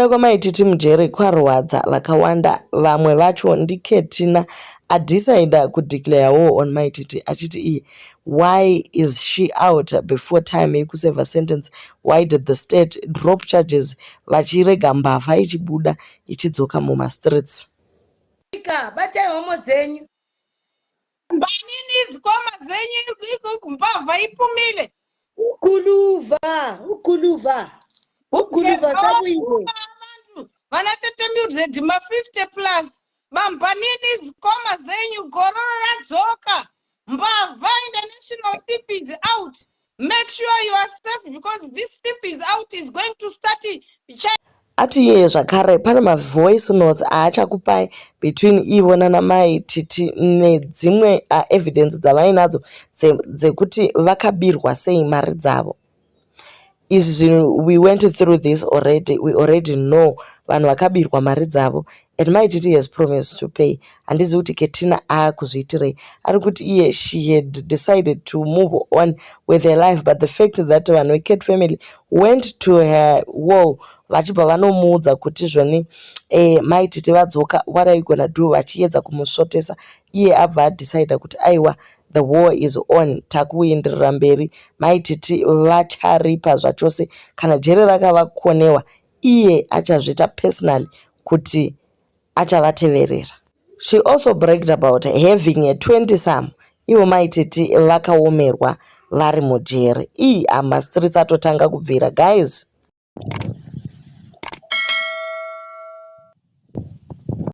Kubuda kwaMai Titi mujeri kwarwadza vakawanda. Vamwe vacho ndiKetina adecider kudeclare war on Mai Titi achiti iye why is she out before time yekuserve sentence? Why did the state drop charges vachirega mbavha ichibuda ichidzoka mumastreets? Ika, batai homo dzenyu. Mbanini izikoma zenyu, mbavha ipumile. Uguluva, uguluva. Uguluva sabuyile. Abantu vana tete Mildred ma50 plus, bambanini izikoma zenyu, gororo radzoka. Mbavha international thief is out. Make sure you are safe because this thief is out, is going to start Ati iye zvakare pane mavoice notes aachakupai between ivo nana Titi nedzimwe evidence dzavainadzo dzekuti vakabirwa sei mari dzavo. Izvi zvinhu, we went through this already. We already know vanhu vakabirwa mari dzavo and Mai Titi has promised to pay. Handizivi kuti Ketina aakuzviitirei. Ari kuti iye she had decided to move on with her life, but the fact that vanhu veCat family went to her wall vachibva vanomuudza kuti zvoni Mai Titi vadzoka, what are you gonna do, vachiedza kumusvotesa, iye abva adecida kuti aiwa, the war is on, takuenderera mberi. Mai Titi vacharipa zvachose kana jeri rakavakonewa. Iye achazviita personally kuti achavateverera. She also bragged about having a 20 some ivo Mai Titi vakaomerwa vari mujeri. Ii, amastreets atotanga kubvira, guys.